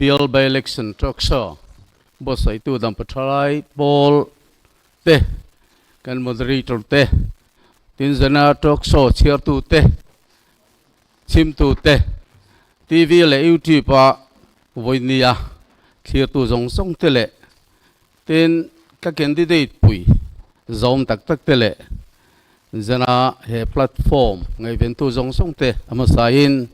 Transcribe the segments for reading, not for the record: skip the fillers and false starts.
Bial by election talk show buatsaihtu Dampa Thalai Pawl te, kan moderator te, tin zana talk show chhiartu te, chhimtu te, TV leh YouTube a vawinia thlirtu zawng zawng te leh tin ka candidate pui zawm tak tak te leh zana he platform ngaihventu zawng zawng te a hmasain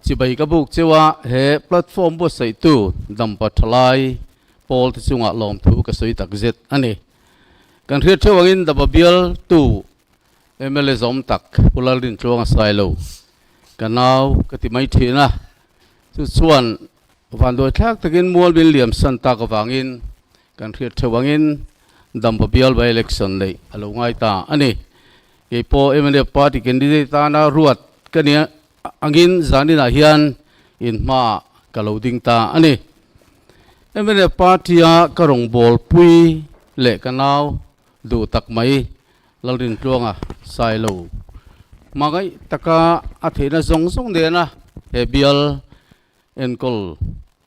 chibai ka buk cheu a, he platform buatsaihtu Dampa Thalai Pawl te chungah lawmthu ka sawi tak zet a ni. Kan hriat theuh angin Daba bialtu mla zawm tak Pu Lalrintluang a sai lo. Ka nau ka ti mai thin a, chu chuan vanduai thlak takin mual min liam san tak avangin kan hriat theuh angin Dampa bial by election neih a lo ngai ta a ni. Kei pawh mla party candidate tana ruat ka nia angin zaninah hian inhmaah ka lo ding ta a ni. Mla party-a ka rawngbâwl pui leh ka nau duh tak mai Lalrintluanga Sailo hmangaih taka a theihna zawng zawng nena he bial enkawl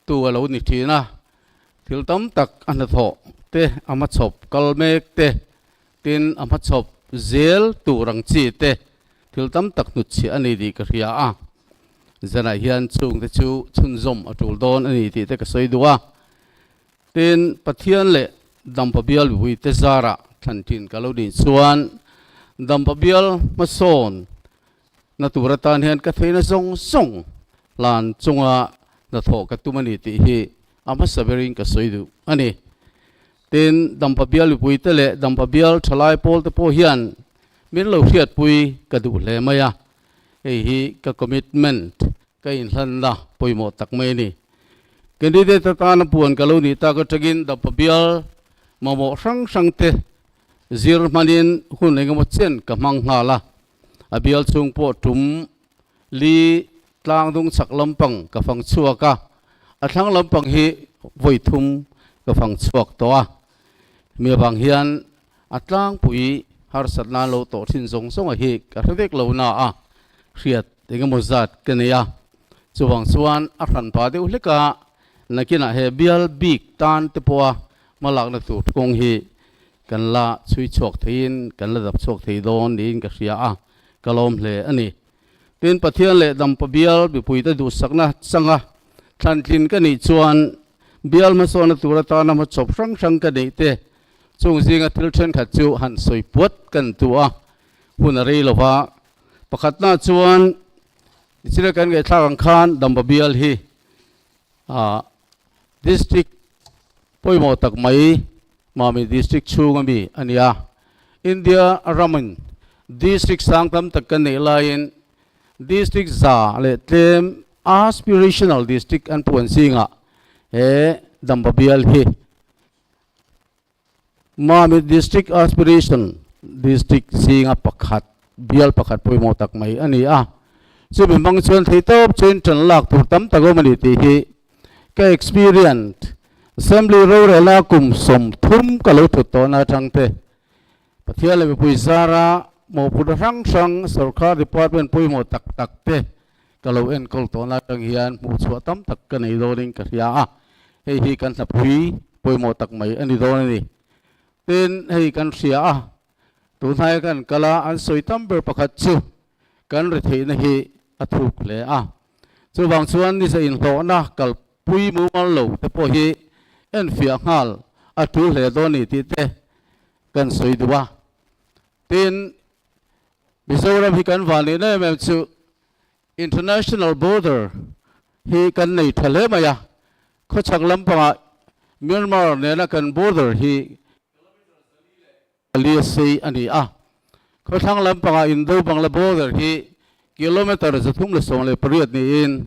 tu a lo ni thin a, thil tam tak a hnathawh te, a hmachhawp kal mek te, tin a hmachhawp zel tur ang chi te thil tam tak hnutchhiah a ni tih ka hria a. Zanah hian chungte chu chhunzawm a tul dawn a ni tih te ka sawi duh a. Tin, Pathian leh Dampa bial mipuite zarah thlan thin ka lo nih chuan Dampa bial hmasawn na tur atan hian ka theihna zawng zawng hlan chunga hnathawh ka tum a ni tih hi a hmasa berin ka sawi duh a ni. Tin, Dampa bial mipuite leh Dampa bial thalai pawlte pawh hian min lo hriatpui ka duh hle mai a, hei hi ka commitment ka inhlanna pawimawh tak mai a ni. Candidate atana puan ka lo nih tak atangin Dampa bial mamawh hrang hrang te zir hmanin hun engemaw chen ka hmang nghal a, a bial chhung pawh tum li tlang dung chak lampang ka fang chhuak a, a thlang lampang hi vawi thum ka fang chhuak tawh a, mi avang hian a tlangpui harsat nan lo tawh thin zawng zawng a hi ka hre vek lo na a, hriat engemaw zat ka nei a. Chuvang chuan a hranpa deuh hlek a, nakinah he bial bik tan te pawha hmalakna tur kawng hi kan la chhui chhuak theiin kan la dap chhuak thei dawn niin ka hria a, ka lawm hle a ni. Tin, Pathian leh Dampa bial mipuite duhsakna changa thlantlin ka nih chuan bial hmasawna tur atana hmachhawp hrang hrang ka neih te chung zinga thil thenkhat chu han sawi puat kan tu a, hun a rei lova. Pakhatna chuan Nichina kan ngaihthlak ang khan Dampa bial hi ah district pawimawh tak mai Mami district chhung ami a ni a. India ramin district sang tam tak kan neih laiin district za leh tlem aspirational district an puan zingah he Dampa bial hi Mamit District Aspiration District zinga pakhat, bial pakhat pawimawh tak mai a ni a. Chumi hmang chuan thei tawp chuan tan lak tur tam tak awm a ni tih hi ka experience Assembly rorelna kum 30 ka lo thut tawhna atang te Pathian leh mipui zara mawhphurhna hrang hrang sorkar department pawimawh tak tak te ka lo enkawl tawhna atang hian hmuhchhuah tam tak ka nei dawnin ka hria a, hei hi kan hlapui pawimawh tak mai a ni dawn a ni. Tin, hei kan hria a, tunhnaia kan kal a, an sawi tam ber pakhat chu kan retheihna hi a thuk hle a, chuvang chuan nisa inhlawhna kalpui mumal lo te pawh hi enfiah nghal a tul hle dawn a ni tih te kan sawi duh a. Tin, Mizoram hi kan van nih em em chu International border hi kan nei tha hle mai a, khawchhak lampangah Myanmar nena kan border hi kilometer 404 a ni a, khawthlang lampangah Indo-Bangla border hi kilometer 318 niin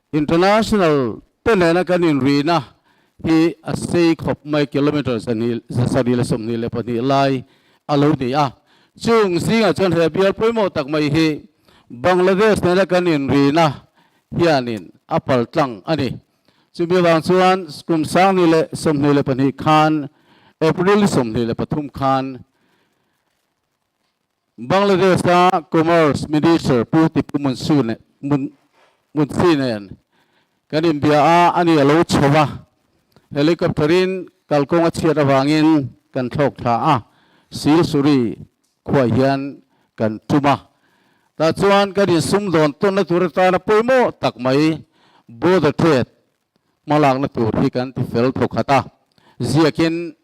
International te nena kan inrina hi a sei khawp mai kilometer 722 lai a lo ni a. Chung zingah chuan he bial pawimawh tak mai hi Bangladesh nena kan inrina hianin a pal tlang a ni. Chumi avang chuan kum 2022 khan April 23 khan Bangladesh-a Commerce Minister Pu Tipu Munsi nen Kan inbia a, ani a lo chho a, helicopter in kalkawng a chhiat avangin kan thlawk thla a, Silsuri khuaah hian kan tum a. Tah chuan kan insumdawn tawnna tur atana pawimawh tak mai border trade hmalakna tur hi kan ti fel thawkhat a, ziakin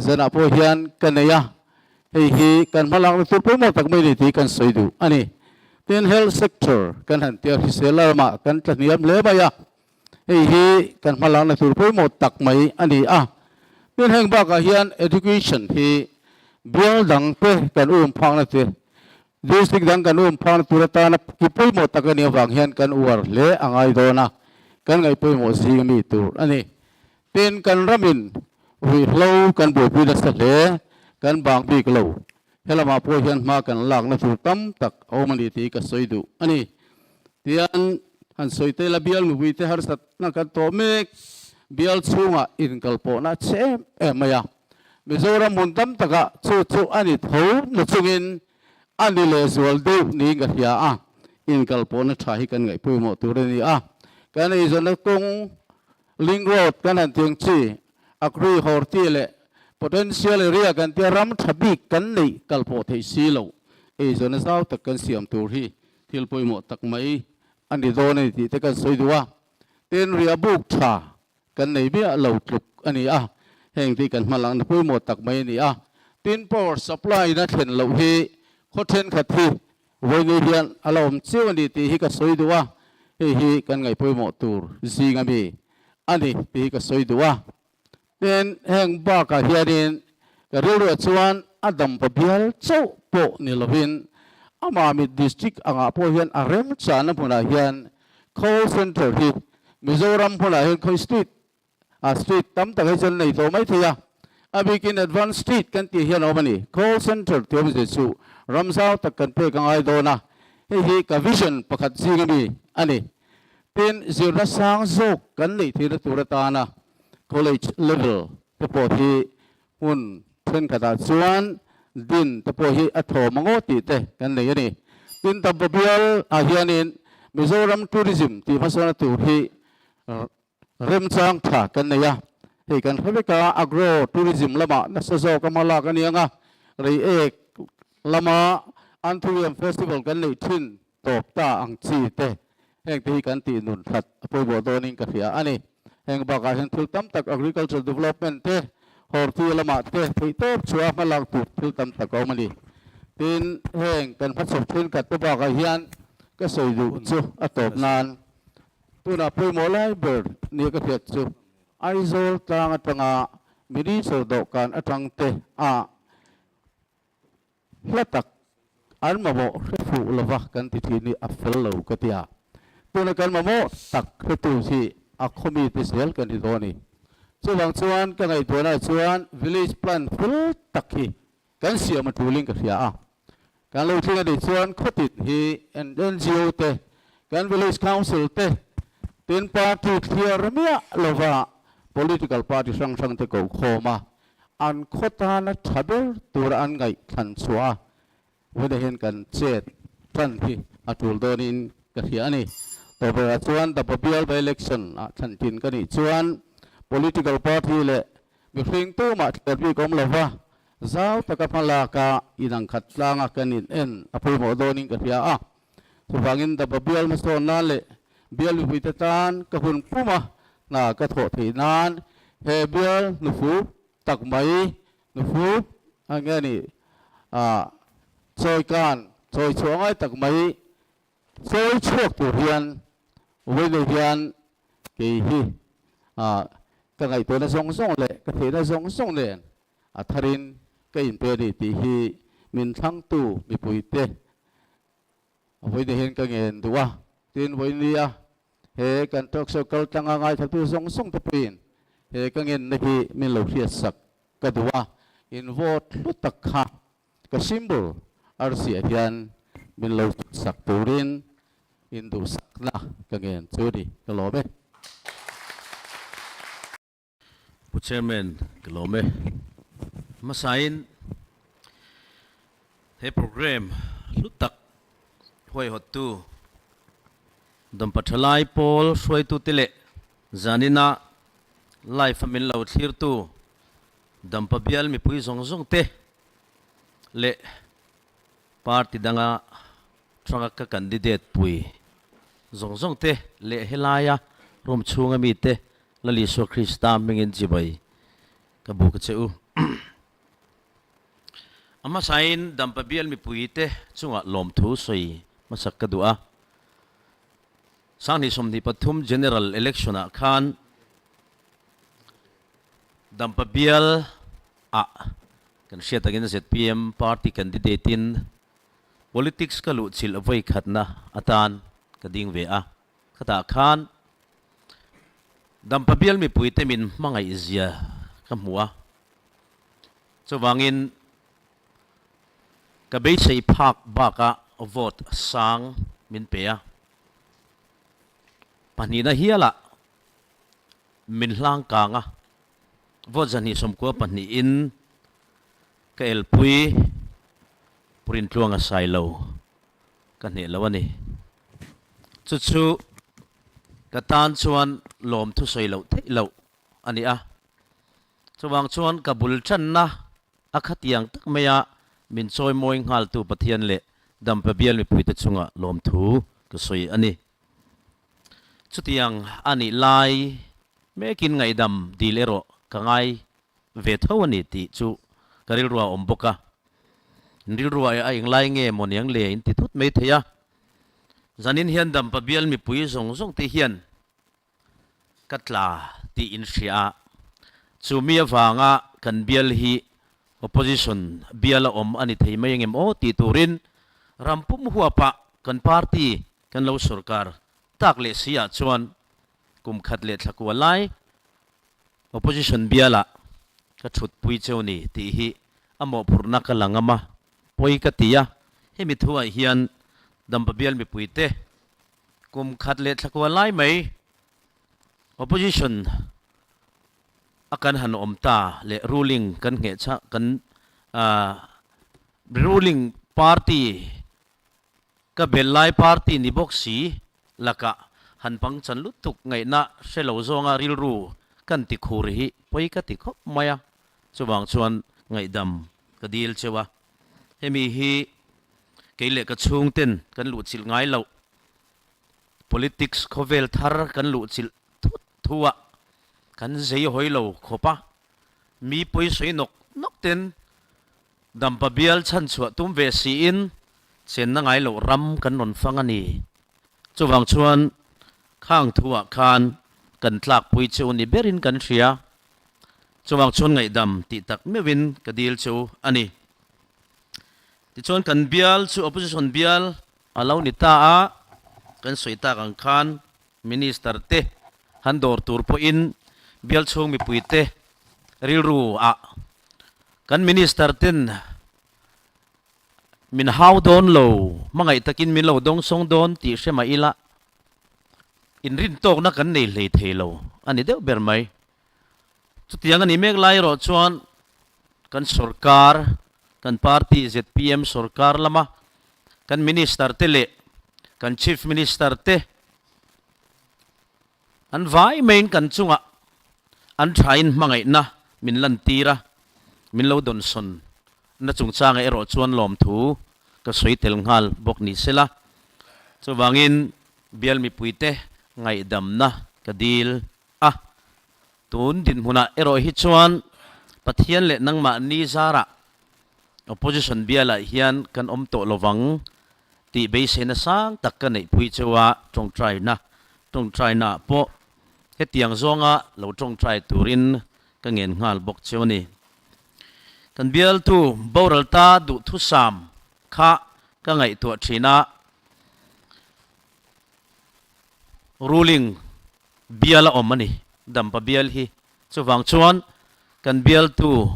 zanah pawh hian ka nei a, hei hi kan hmalakna tur pawimawh tak mai a ni tih kan sawi duh a ni. Tin, health sector kan han tia hrisel lamah kan tla hniam hle mai a, hei hi kan hmalakna tur pawimawh tak mai a ni a. Tin, heng bakah hian education hi bial dangte kan um phakna te, District dang kan um phakna tur atana ki pawimawh tak a nih avang hian kan uar hle a ngai dawn a, kan ngaih pawimawh zing ami tur a ni. Tin, kan ramin ruihhlo kan buaipui nasa hle, kan bang bik lo. Helamah pawh hian hma kan lakna tur tam tak a awm a ni tih ka sawi duh a ni. Tian han sawi te la bial mipuite harsatna kan tawh mek, bial chhungah inkalpawhna a chhe em em mai a. Mizoram hmun tam takah chu chu a ni tho na chungin a ni lehzual deuh niin ka hria a, inkalpawhna tha hi kan ngaih pawimawh tur a ni a. Kan eizawnna kawng link road kan han tiang chi, Agri Horti leh potential area kan tia ram tha bik kan neih kalpawh theih si lo, eizawnna zau tak kan siam tur hi thil pawimawh tak mai a ni dawn a ni tih te kan sawi duh a. Tin, riahbuk tha Kan nei miah lo tluk a ni a, heng te kan hma langna pawimawh tak mai a ni a. Tin, power supply na thlen loh hi khaw thenkhat hi vawiin hian a la awm chiu a ni tih hi ka sawi duh a, hei hi kan ngaih pawimawh tur zing a mi a ni tih hi ka sawi duh a. Tin, heng bakah hianin ka rilruah chuan a dampa bial chauh pawh ni lovin amah mit district angah pawh hian a remchahna hmunah hian call center hi Mizoram hmunah hian khawi street ah street tam tak hi chuan nei tawh mai thei a, a bikin advance street kan tih hian a awm a ni. Call center tih awmzia chu ram zau tak kan pek a ngai dawn a, hei hi ka vision pakhat zing a mi a ni. Tin, zirna sang zawk kan neih theihna tur atana college level te pawh hi hmun thenkhatah chuan din te pawh hi a thawm ang aw tih te kan nei a ni. Tin, Dampa bial ah hianin Mizoram Tourism tih hmasawna tur hi remchang tha kan nei a, hei kan hre vek a, Agro Tourism lamah nasa zawk a hma lak a ni ang a, Reiek lama Anthurium Festival kan neih thin tawp ta ang chi te heng te hi kan tih nun that a pawimawh dawnin ka hria a ni. Heng bakah hian thil tam tak agriculture development te, horti lamah te theih tawp chhuah hma lak tur thil tam tak a awm a ni. Tin, heng kan hmachhawp thenkhat te bakah hian ka sawi duh chu a tawp nan tunah pawimawh lai ber nia ka hriat chu Aizawl tlang atanga Minister dawhkan atang te a Hla tak an mamawh hre fuh lova kan ti thin hi a fel lo ka ti a, tuna kan mamawh tak hretu hi a khawmite zel kan ti dawn a ni. Chuvang chuan ka ngaihtuahnaah chuan village plan fel tak hi kan siam a tulin ka hria a, kan lo tling a nih chuan khawtin hi NGO te, kan village council te, tin party thliar miah lova political party hrang hrang te kokhawm a, An khaw tana tha ber tura an ngaih thlan chhuah a, vawiin hian kan chet tan hi a tul dawnin ka hria a ni. Tawberah chuan the Babial by election ah thlan tin ka nih chuan political party leh mihring tumah thliar bik awm lova zau taka hma laka inangkhat tlanga kan in en a pawimawh dawnin ka hria a. Chuvangin the Babial hmasawn nan leh bial mipuite tan ka hun pum a, hna ka thawh theih nan he bial nufu tak mai nufu a nge ni ah chawi kan chawi chhuah ngai tak mai chawi chhuak tur hian vawiin hian kei hi ah ka ngaihtuahna zawng zawng leh ka theihna zawng zawng nen a tharin ka inpe a ni tih hi min thlangtu mipuite vawiin hian ka ngen duh a, tin vawiin nia He kan talk show kal tlanga ngaithlatu zawng zawng te pawhin he ka ngenna hi min lo hriatsak ka duh a, in vote hlu tak kha ka symbol arsiah hian min lo sak turin in duhsakna ka ngen chu ni ka lawm e. Pu Chairman, ka lawm e. Hmasain he program hlu tak huaihawttu Dampa thalai pawl hruaitute leh zanina live a min lo thlirtu Dampa bial mipui zawng zawng te leh party danga tanga ka candidate pui zawng zawng te leh helaia room chhunga mite Lal Isua Krista hmingin chibai ka buk a che u. A hmasain Dampa bial mipuite chungah lawmthu sawi hmasak ka duh a. Sanghnih 23 General Election-ah khan Dampa bial ah kan hriat angin zpm party candidate-in politics ka luhchilh vawi khatna atan ka ding ve a. Khatah khan Dampa bial mipuite min hmangaih zia ka hmu a, chuvangin ka beisei phak bakah vote sang min pe a, pahnihna hialah min hlang kang a, vote 290 pahnihin ka elpui Purintluanga Sailo ka hneh lo a ni. Chu chu ka tan chuan lawm thusawi loh theih loh a ni a. Chuvang chuan ka bul tanna a khatiang tak maia min chawimawi nghaltu Pathian leh Dampa bial mipuite chunga lawmthu ka sawi a ni. Chutiang a nih lai mekin ngaihdam dil erawh ka ngai ve tho a ni tih chu ka rilru a awm bawk a. Rilru a englai nge maw niang le in ti thut mai thei a. Zanin hian Dampa bial mipui zawng zawng te hian ka tla tih in hria a, chu mi avanga kan bial hi opposition bial a awm a ni thei mai engem aw tih turin ram pum huapah kan party kan lo sorkar tak leh si ah chuan kum khat leh thla kua lai Opposition bialah ka thutpui cheu ni tih hi a mawhphurhna ka la ngam a, pawi ka ti a, hemi thuah hian Dampa bial mipuite kum khat leh thla kua lai mai Opposition a kan han awm ta leh ruling kan ngheh chah kan ruling party Ka bel lai party ni bawk si lakah han pangchan lutuk ngaihna hre lo zawnga rilru kan ti khur hi pawi ka ti khawp mai a, chuvang chuan ngaihdam ka dil cheu a. Hemi hi kei leh ka chhungten kan luhchilh ngai loh politics khawvel thar kan luhchilh thut thu a, kan zei hawi lo khawp a, mi pawi sawi nawk nawk ten Dampa bial chhanchhuah tum ve siin chenna ngai loh ram kan rawn fang a ni. Chuvang chuan khang thuah khan kan tlakpui che u ni berin kan hria. Chuvang chuan ngaihdam tih tak meuhin ka dil che u a ni. Tichuan kan bial chu opposition bial a lo ni ta a, kan sawi tak ang khan Minister te han dawr tur pawhin bial chhung mipui te rilru ah kan Minister ten min hau dawn lo, hmangaih takin min lo dawngsawng dawn tih hre mah ila inrintawkna kan nei hlei thei lo a ni deuh ber mai. Chutiang a nih mek lai erawh chuan kan sorkar, kan party zpm sorkar lama kan Minister te leh kan Chief Minister te an vai maiin kan chungah an thain hmangaihna min lantir a, min lo dawnsawn na chungchangah erawh chuan lawmthu ka sawi tel nghal bawk ni sela. Chuvangin bial mipuite ngaihdamna ka dil A, tun dinhmunah erawh hi chuan Pathian leh nangmah ni zarah opposition bialah hian kan awm tawh lovang tih beiseina sang tak ka neihpui cheu a, tawngtaina tawngtainaah pawh hetiang zawnga lo tawngtai turin ka ngen nghal bawk cheu a ni. Kan bialtu boral ta duhthusam kha ka ngaihtuah thin a, Ruling bial a awm a ni, Dampa bial hi. Chuvang chuan kan bialtu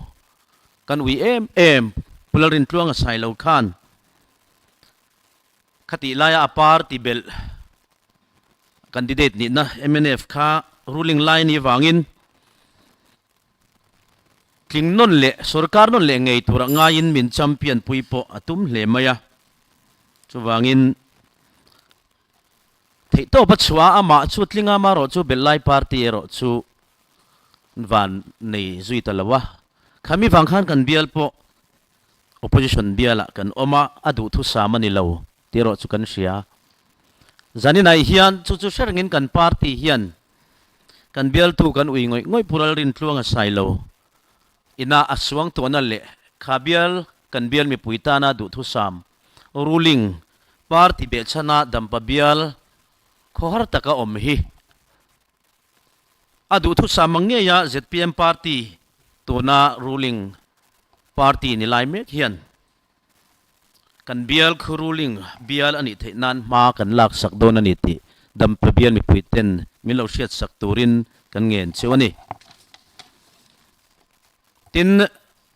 kan ui em em Pu Lalrintluanga Sailo khan khatih laia a party belh candidate nihna mnf kha ruling lai ni vangin tling nawn leh sorkar nawn leh ngei tura ngaiin min champion pui pawh a tum hle mai a. Chuvangin. Theihtawp a chhuah a, amah chu tlinga amarawh chu Bellai party erawh chu van nei zui ta lo a. Khami vang khan kan bial pawh opposition bialah kan awm a, a duhthusam a ni lo tih erawh chu kan hria. Zaninai hian chu chu hre rengin kan party hian kan bialtu kan ui ngawih ngawih Pu Lalrintluang a sai lo. Ina a suang tuahna leh kha bial kan bial mipui tana duhthusam ruling party behchhana dampa bial khawhar taka awm hi a duhthusam ang ngeia zpm party tuna ruling party ni lai mek hian kan bial khu ruling bial a nih theih nan hma kan lak sak dawn a ni tih dampa bial mipui ten min lo hriat sak turin kan ngen cheu a ni. Tin,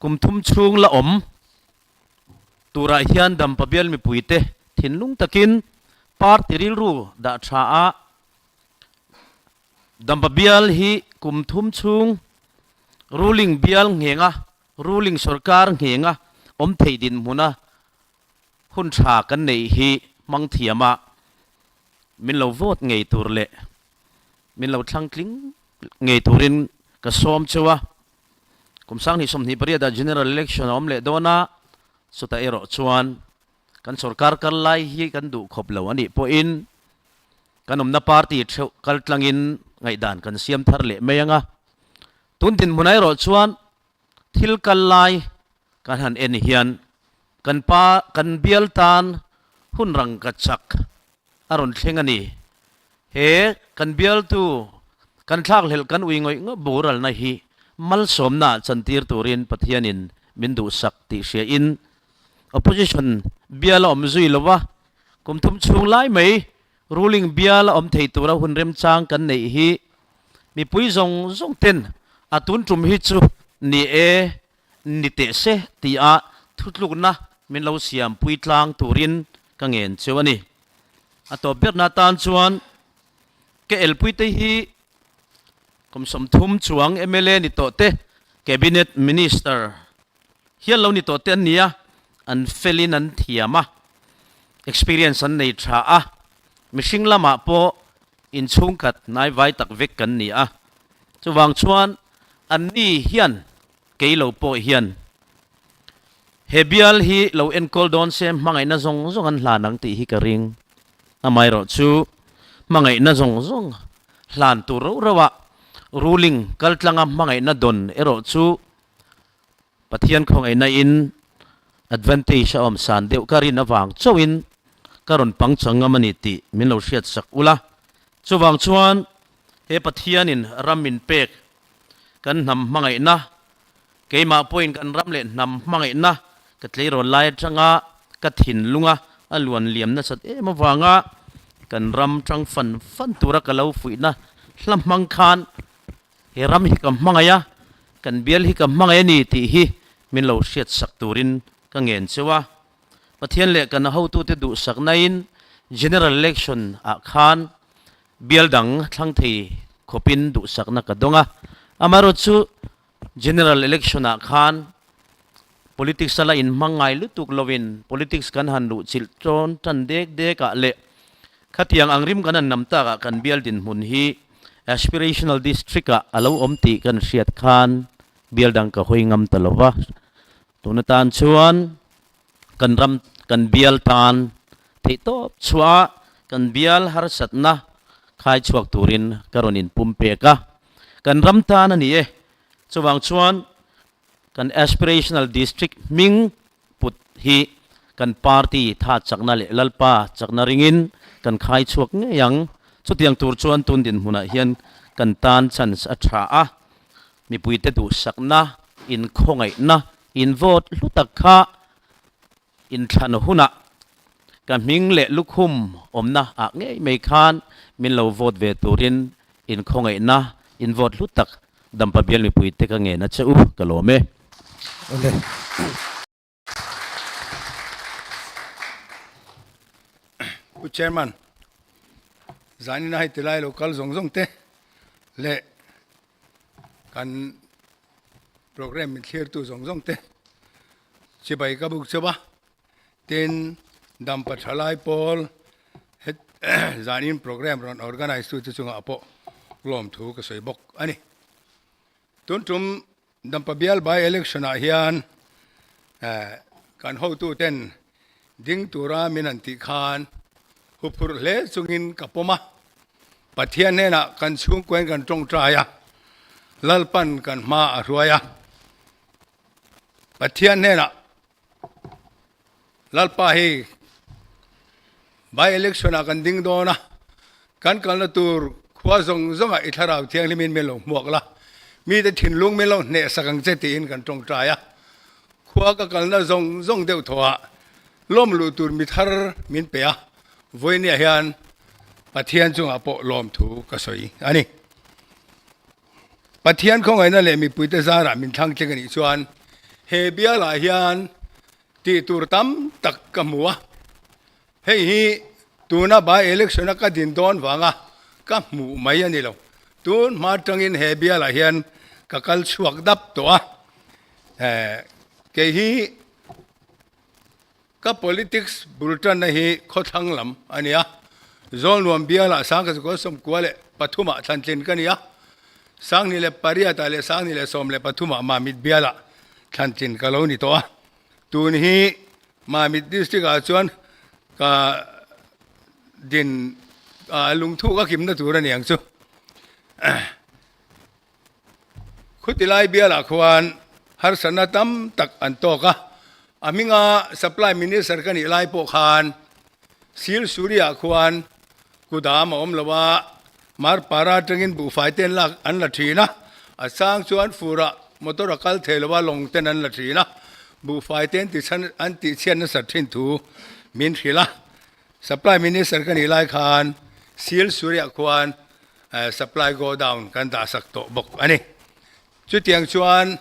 kum thum chhung la awm turah hian dampa bial mipuite thinlung takin party rilru dah tha a, dampa bial hi kum thum chhung ruling bial nghenga, ruling sorkar nghenga awm theih dinhmuna hun tha kan neih hi hmang thiam a, min lo vote ngei tur leh min lo thlang tling ngei turin ka sawm cheu a. Kum sanghnih 28 ah General Election a awm leh dawn a, chutah erawh chuan kan sorkar kal lai hi kan duh khawp lo a nih pawhin kan awmna party theuh kal tlangin ngaihdan kan siam thar leh mai ang a. Tun dinhmunah erawh chuan thil kal lai kan han en hian kan pa kan bial tan hun rangka chak a rawn thleng a ni. He kan bialtu kan thlakhlelh kan ui ngawih ngawih boralna hi malsawmna ah chantir turin Pathianin min duhsak tih hria in opposition bial a awm zui lo a, kum thum chhung lai mai ruling bial a awm thei tura hun remchang kan neih hi mipui zawng zawng ten a tun tum hi chu ni e ni teh se tia thutlukna min lo siam pui tlang turin ka ngen cheu a ni. A tawp berna tan chuan ka elpuite hi kum 30 chuang mla ni tawh te, Cabinet Minister hian lo ni tawh te an ni a, an felin an thiam a, experience an nei tha a, mihring lamah pawh inchhungkhat hnaivai tak vek kan ni a, chuvang chuan anni hian kei lo pawh hian he bial hi lo enkawl dawn se hmangaihna zawng zawng an hlan ang tih hi ka ring. Amaherawh chu hmangaihna zawng zawng hlan tur rauh rauh a ruling kaltlanga hmangaihna dawn erawh chu Pathian khawngaihna in advantage a awm san deuh ka rin avang chauhin ka rawn pang chang ngam a ni tih min lo hriat sak ula. Chuvang chuan he Pathianin ram min pek kan hnam hmangaihna, keimah pawhin kan ram leh hnam hmangaihna ka tleirawl lai atanga ka thinlunga a luan liam nasat em avanga kan ram tang fan fan tura ka lo fuihna hla hmang khan he ram hi ka hmangaih a, kan bial hi ka hmangaih a ni tih hi min lo hriatsak turin ka ngen cheu a. Pathian leh kan hotute duhsaknain General Election ah khan Bial dang thlang thei khawpin duhsakna ka dawng a, amaherawh chu General Election ah khan Politics a la inhmang ngai lutuk lovin Politics kan han luh chilh tawn tan dek dek ah leh khatiang ang rim kan han nam tak ah kan bial dinhmun hi Aspirational District ah a lo awm tih kan hriat khan bial dang ka hawi ngam ta lova, tun atan chuan Kan ram kan bial tan theihtawp chhuah kan bial harsatna khai chhuak turin ka rawn inpum pek a, kan ram tan a ni e. Chuvang chuan kan Aspirational District hming put hi kan party tha chakna leh Lalpa chakna ringin kan khai chhuak ngei ang. Chutiang tur chuan tun dinhmunah hian kan tan chance a tha a, mipuite duhsakna, inkhawngaihna, In vote hlu tak kha inthlan hunah ka hming leh lukhum awmna ah ngei mai khan min lo vote ve turin inkhawngaihna in vote hlu tak Dampa bial mipui te ka ngen a che u, ka lawm e. Awle. Pu Chairman, zanin a hei tilai lo kal zawng zawng te leh kan Program min thlirtu zawng zawng te chibai ka buk chauh a, tin Dampa Thalai pawl het Zanin program rawn organise tute chungah pawh lawmthu ka sawi bawk a ni. Tun tum Dampa bial by election ah hian kan hotu ten ding tura min han tih khan huphurh hle chungin ka pawm a, Pathian hnenah kan chhungkuain kan tawngtai a, Lalpan kan hma a hruai a, Pathian hnenah Lalpa hi by election ah kan ding dawn a, kan kalna tur khua zawng zawngah i thlarau thianghlimin min lo hmuak la, mite thinlung min lo hnehsak ang che tiin kan tawngtai a. Khua ka kalna zawng zawng deuh thawhah lawm luh tur mi thar min pe a, vawinia hian Pathian chungah pawh lawmthu ka sawi a ni. Pathian khawngaihna leh mipuite zarah min thlang tling a nih chuan he bialah hian tih tur tam tak ka hmu a, hei hi tuna by election a ka din dawn vanga ka hmuh mai a ni lo. Tun hma tangin he bialah hian ka kal chhuak dap tawh a, kei hi Ka politics bul tanna hi khawthlang lam a ni a, Zawlnuam bialah Sangkazikawl 93 ah thlantlin ka ni a, 28 ah leh 2013 ah Mamit bialah thlantlin ka lo ni tawh a. Tun hi Mamit district ah chuan ka din lungthu ka kimna tur a ni ang chu. Khutilai bialah khuan harsatna tam tak an tawk a, a hminga Supply Minister ka nih lai pawh khan Silsuri-ah khuan kudam a awm lo a, Marpara atangin buhfai ten lak an la thin a, a chang chuan furah motor a kal thei lo a, lawng ten an la thin a, buhfai ten an tihchhiat nasat thin thu min hrilh a. Supply Minister ka nih lai khan Silsuri-ah khuan Supply go down kan dah sak tawh bawk a ni. Chutiang chuan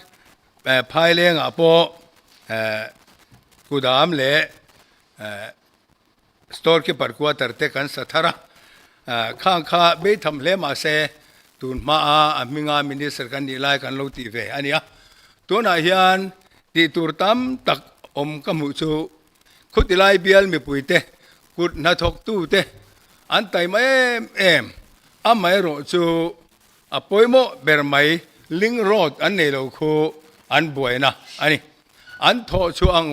Phailengah pawh kudam leh store keeper quarter te kan sa thar a, khang kha beitham hle mah se tun hmaa a hminga minister kan nih lai kan lo tih ve a ni a. Tunah hian tih tur tam tak awm ka hmuh chu Khutilai bial mipuite kut hnathawktute an taima em em. Amaherawh chu a pawimawh ber mai link road an nei lo khu an buaina a ni. An thawh chhuah ang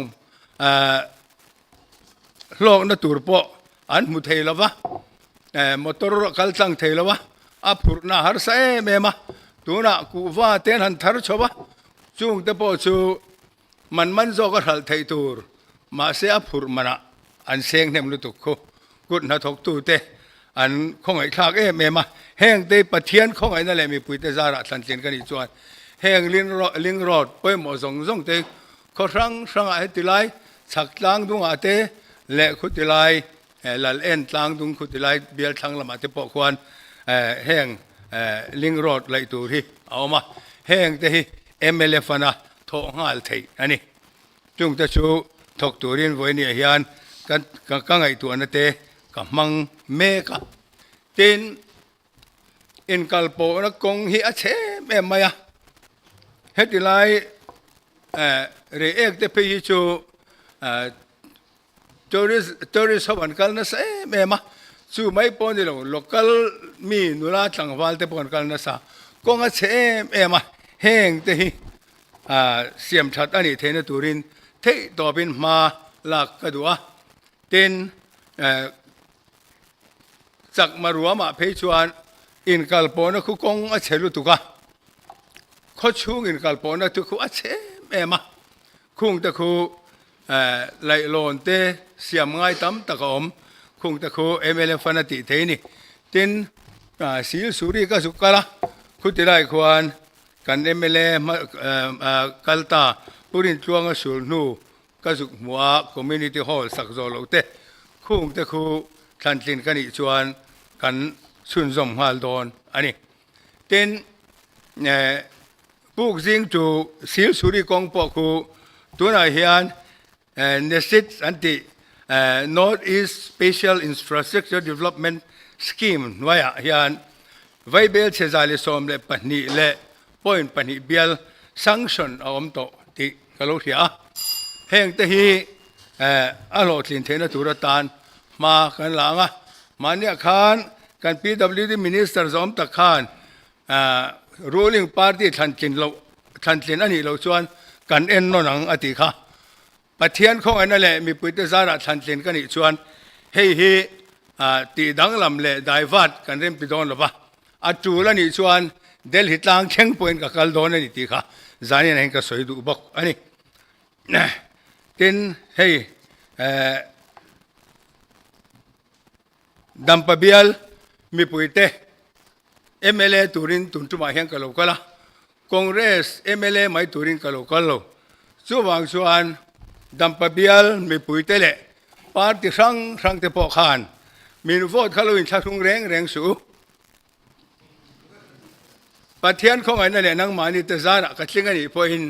hlawkna tur pawh an hmu thei lo va, motor a kal tlang thei lo va, a phurhna a harsa em em a. Tunah kuhva te an han thar chho va, chungte pawh chu Man man zawk a hralh theih tur, mahse a phurh manah an seng hnem lutuk khu. Kut hnathawktute an khawngaihthlak em em a, hengte Pathian khawngaihna leh mipuite zarah thlantlin ka nih chuan heng ling road pawimawh zawng zawng te khaw hrang hrangah heti lai chhak tlang dungah te leh khuti lai lal en tlang dung khuti lai bial thlang lamah te pawh khuan heng ling road laih tur hi a awm a, hengte hi mla fana thawh nghal theih a ni. Chungte chu thawk turin vawinia hian ka ka ngaihtuahna te ka hmang mek a. Tin, inkalpawhna kawng hi a chhe em em mai a. Heti lai rei ek te phei hi chu Tourist tourist ho an kal nasa em em a, chu mai pawh ni lo local mi nula tlangval te pawh an kal nasa, kawng a chhe em em a, heng te hi ah siam that a nih theihna turin theih tawpin hma lak ka duh a, tin eh chakma ruamah phei chuan inkal pawhna khu kawng a chhe lutuk a, khawchhung inkal pawhna te khu a chhe em em a, khung te khu Laihlawn te siam ngai tam tak a awm, khung te khu mla fund a tih thei a ni. Tin, Sil Suri ka zuk kal a, khuti lai khuan kan mla kal ta Pu Rintluanga sul hnu ka zuk hmuh a, Community Hall sak zawh loh te, khung te khu thlantlin ka nih chuan kan chhunzawm nghal dawn a ni. Tin, Puk zing chu Sil Suri kawng pawh khu tunah hian NESIDS an tih North East Special Infrastructure Development Scheme hnuaiah hian Vaibel chhe 112 leh point pahnih bial sanction a awm tawh tih ka lo hria a. Heng te hi a hlawhtlin theihna tur atan hma kan la ang a. Mahniah khan kan PWD Minister zawm tak khan ruling party thlantlin loh thlantlin a nih loh chuan kan en nawn ang a tih kha. Pathian khawngaihna leh mipuite zarah thlantlin ka nih chuan hei hi tih danglam leh daivat kan remti dawn lo va, a tul a nih chuan Delhi tlang thleng pawhin ka kal dawn a ni tih kha zanin ah hian ka sawi duh bawk a ni. Tin, hei Dampa bial mipuite mla turin tun tumah hian ka lo kal a, Congress mla mai turin ka lo kal lo. Chuvang chuan Dampa bial mipuite leh party hrang hrang te pawh khan min vote kha lo inthlahrung reng reng suh u. Pathian khawngaihna leh nangmahni te zarah ka tling a nih pawhin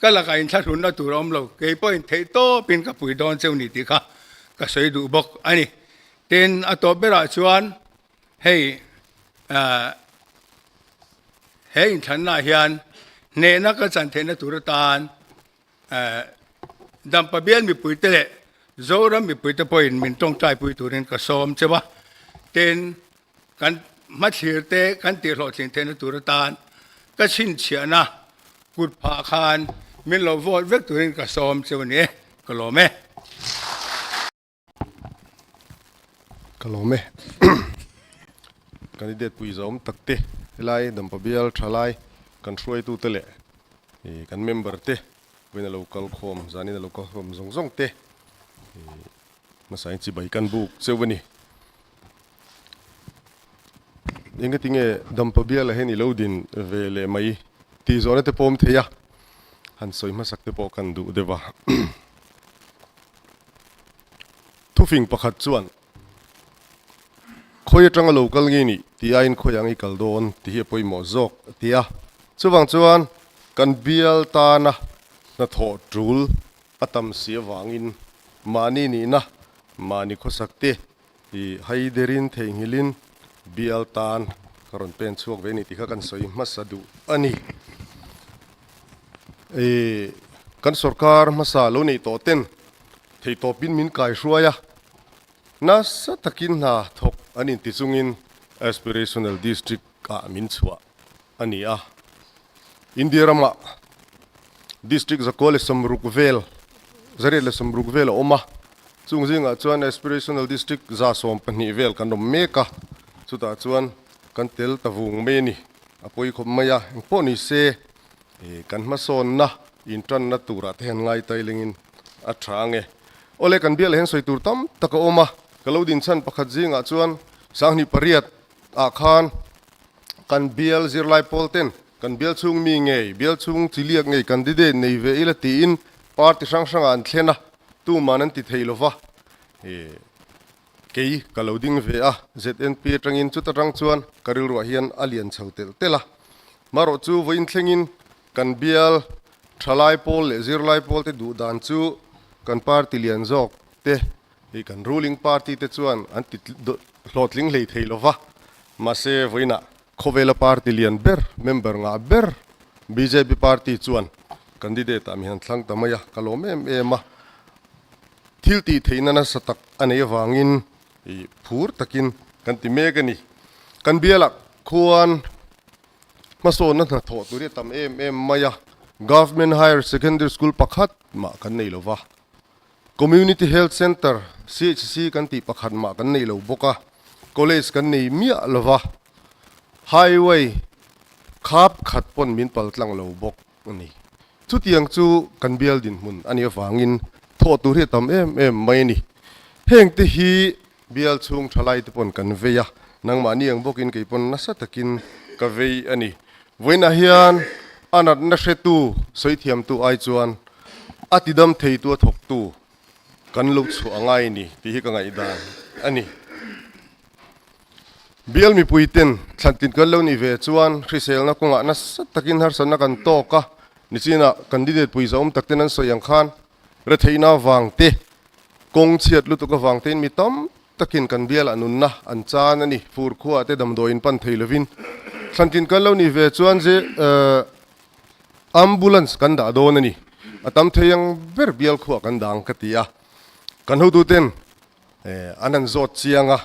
Ka lakah inthlahrunna tur a awm lo, kei pawhin theih tawpin ka pui dawn cheu ni tih kha ka sawi duh bawk a ni. Tin, a tawp berah chuan hei he inthlannaah hian hnehna ka chan theihna tur atan Dampa bial mipuite leh Zoram mipuite pawhin min tawngtaipui turin ka sawm cheu a. Tin, Kan hmathlir te kan tihhlawhtlin theihna tur atan ka chhinchhiahna kut phah khan min lo vote vek turin ka sawm cheu a ni e, ka lawm e. Ka lawm e. Candidate pui zawm tak te, helai Dampa bial thalai kan hruaitute leh kan member te vawiin a lo kal khawm, zanin a lo kal khawm zawng zawng te hmasain chibai kan buk cheu a ni. Engati nge Dampa biala hian i lo din ve leh mai tih zawhna te pawm thei a, han sawi hmasak te pawh kan duh deuh a. Thufing pakhat chuan, Khawi atanga lo kal nge nih tih aiin khawi ang i kal dawn tih hi a pawimawh zawk a ti a. Chuvang chuan kan bial tana hnathawh tul a tam si avangin mahni nihna, mahni khawsak te I haiderin theihnghilhin bial tan ka rawn pen chhuak ve a ni tih kha kan sawi hmasa duh a ni. I kan sorkar hmasa lo neih tawh ten theihtawpin min kaihruai a, nasa takin hna thawk an inti chungin Aspirational District ah min chhuah a ni a. India ramah District zakua leh sawmruk vel, zariat leh sawmruk vel a awm a, chung zingah chuan Aspirational District 120 vel kan awm mek a, chutah chuan kan tel ta vung mai a ni, a pawi khawp mai a, engpawh ni se kan hmasawnna intanna turah te hian ngai tailingin a tha ang e. Awle kan bialah hian sawi tur tam tak a awm a, ka lo dinchhan pakhat zingah chuan 28 ah khan kan bial zirlai pawl ten kan bial chhung mi ngei, bial chhung chiliak ngei candidate nei ve ila tiin party hrang hrangah an thlen a, tuman an ti thei lova, ih kei ka lo ding ve a, ZNP atangin chuta tang chuan ka rilruah hian a lian chho telh telh a, marawh chu vawiin thlengin kan bial thalai pawl leh zirlai pawl te duh dan chu kan party lian zawk te Hei kan ruling party te chuan an ti hlawhtling hlei thei lo va, mahse vawiinah khawvela party lian ber, member ngah ber bjp party chuan candidate ah mi han thlang ta mai a, ka lawm em em a. Thil tih theihna nasa tak a nei avangin ih phur takin kan ti mek a ni. Kan bialah khuan hmasawnna hnathawh tur hi a tam em em mai a, Government Higher Secondary School pakhat mah kan nei lo va. Community Health Centre, CHC, kan tih pakhat mah kan nei lo bawk a, college kan nei miah lo va, highway khap khat pawn min pal tlang lo bawk a ni. Chutiang chu kan bial dinhmun a nih avangin thawh tur hi a tam em em mai a ni. Heng te hi bial chhung thalai te pawn kan vei a, nangmahni ang bawkin kei pawn nasa takin ka vei a ni. Vawiinah hian a natna hretu, sawi thiamtu ai chuan a tidam theitu a thawktu kan lo chhuah a ngai ni tih hi ka ngaihdan a ni. Bial mipuiten thlantlin kan lo nih ve chuan hriselna kawngah nasa takin harsatna kan tawk a, nichinah candidate pawisa awm takten an sawi ang khan retheihna avang te, kawng chhiat lutuk avang tein mi tam takin kan bialah nunna an chan a ni. Fur khuaah te damdawiin pan thei lovin thlantlin kan lo nih ve chuan ze ambulance kan dah dawn a ni. A tam thei ang ber bial khuaah kan dang ka ti a. Kan hotuten. An han zawt chiang a.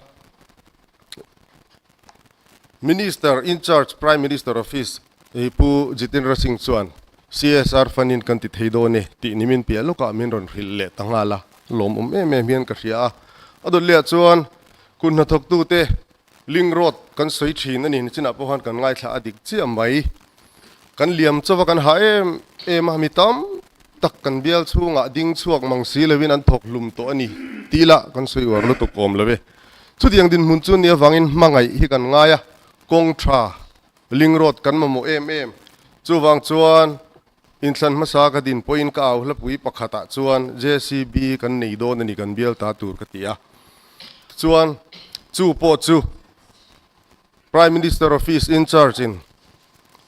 Minister in charge Prime Minister Office Pu Jitendra Singh chuan CSR fund in kan ti thei dawn e tih ni min piah lawkah min rawn hrilh leh ta nghal a, lawmawm em em hian ka hria a. A dawt leh ah chuan kut hnathawktute link road kan sawi thin a ni, nichinah pawh khan kan ngaithla a dik chiah mai. Kan liam chauh a kan hah em em a, mi tam tak kan bial chhungah ding chhuak mang si lovin an thawk hlum tawh a ni tih lah kan sawi uar lutuk awm lo e. Chutiang dinhmun chu nia vangin hmangaih hi kan ngai a, kawng tha, ling road kan mamawh em em. Chuvang chuan inthlan hmasa ka din pawhin ka au hlapui pakhatah chuan JCB kan nei dawn a ni kan bial ta tur ka ti a. Tichuan chu pawh chu Prime Minister Office in charge in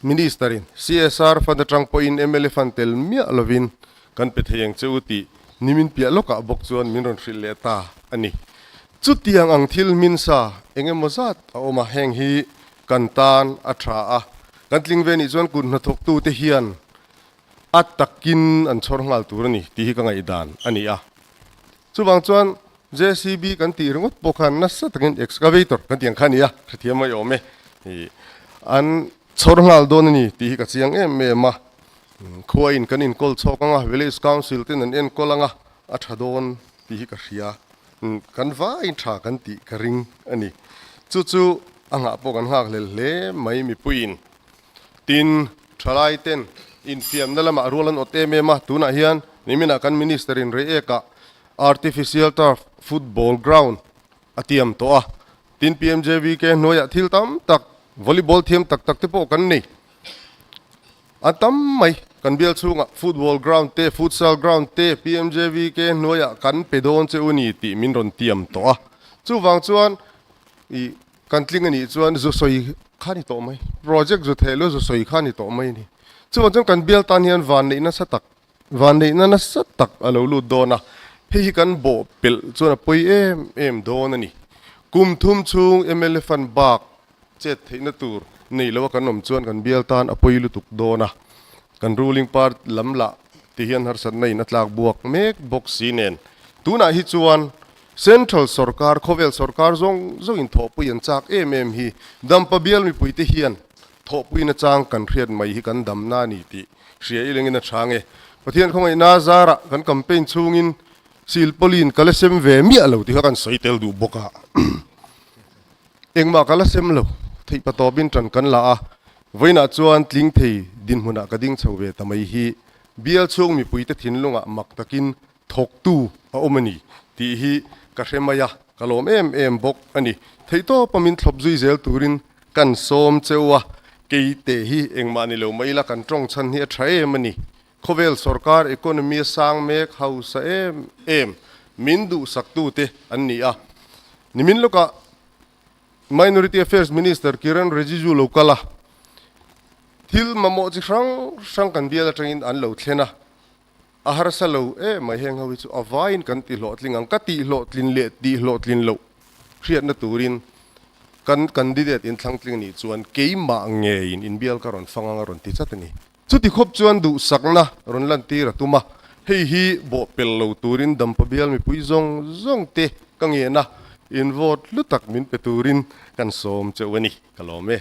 Minister in CSR fund atang pawhin mla fund tel miah lovin kan pe thei ang che u tih nimin piah lawkah bawk chuan min rawn hrilh leh ta a ni. Chutiang ang thil hmin sa eng emaw zat a awm a, heng hi kan tan a tha a, kan tling ve nih chuan kut hnathawktute hian a takin an chhawr nghal tur a ni tih hi ka ngaihdan a ni a. Chuvang chuan JCB kan tih ringawt pawh khan nasa takin excavator kan tih ang kha a ni a, hrethiam mai awm e. Ih an chhawr nghal dawn a ni tih hi ka chiang em em a, khuain kan inkawl chhawk ang a, village council ten an enkawl ang a, a tha dawn tih hi ka hria. Kan vaiin tha kan tih ka ring a ni. Chu chu a nghah pawh kan nghak hlel hle mai mipuiin. Tin, thalai ten infiamna lamah rual an awt em em a, tunah hian niminah kan Minister in Reiek-ah Artificial Turf Football Ground a tiam tawh a, tin PMJVK hnuaiah thil tam tak, Volleyball thiam tak tak te pawh kan nei. A tam mai, kan bial chhungah Football Ground te, Futsal Ground te PMJVK hnuaiah kan pe dawn che u ni tih min rawn tiam tawh a. Chuvang chuan ih Kan tling a nih chuan zu sawi kha ni tawh mai, project zu theh luah zu sawi kha ni tawh mai a ni. Chuvang chuan kan bial tan hian vanneih nasa tak, vanneihna nasa tak a lo lut dawn a, hei hi kan bawh pelh chuan a pawi em em dawn a ni. Kum thum chhung mla fund bak chet theihna tur nei loa kan awm chuan kan bial tan a pawi lutuk dawn a, kan ruling party lam lah ti hian harsatna in a tlak buak mek bawk si nen. Tunah hi chuan Central sorkar, khawvel sorkar zawng zawngin thawhpui an chak em em hi Dampa bial mipuite hian thawhpuina chang kan hriat mai hi kan damna a ni tih hria i lengin a chhang e. Pathian khawngaihna zarah kan campaign chhungin silpawlin ka la sem ve miah lo tih kha kan sawi tel duh bawk a. Engmah ka la sem lo, theih patawpin tan kan la a, vawiinah chuan tling thei dinhmunah ka ding chho ve ta mai hi bial chhung mipuite thinlungah mak takin thawktu a awm a ni tih hi ka hre mai a, ka lawm em em bawk a ni. Theihtawpa min thlawp zui zel turin kan sawm cheu a, keite hi engmah ni lo mai ila kan tawng chhan hi a tha em a ni. Khawvel sorkar economy a sang mek hausa em em min duhsaktute an ni a. Nimin lawkah Minority Affairs Minister Kiren Rijiju lo kal a, thil mamawh chi hrang hrang kan bial atangin an lo thlen a. A harsa lo em mai heng ho hi chu a vaiin kan ti hlawhtling ang, ka tih hlawhtlin leh tih hlawhtlin loh hriatna turin kan candidate in thlangtling nih chuan keimah ngeiin inbial ka rawn fang ang a rawn ti chat a ni. Chuti khawp chuan duhsakna rawn lantir a tum a, hei hi bawhpelh lo turin Dampa bial mipui zawng zawng te ka ngen a, in vote hlu tak min pe turin kan sawm cheu a ni, ka lawm e.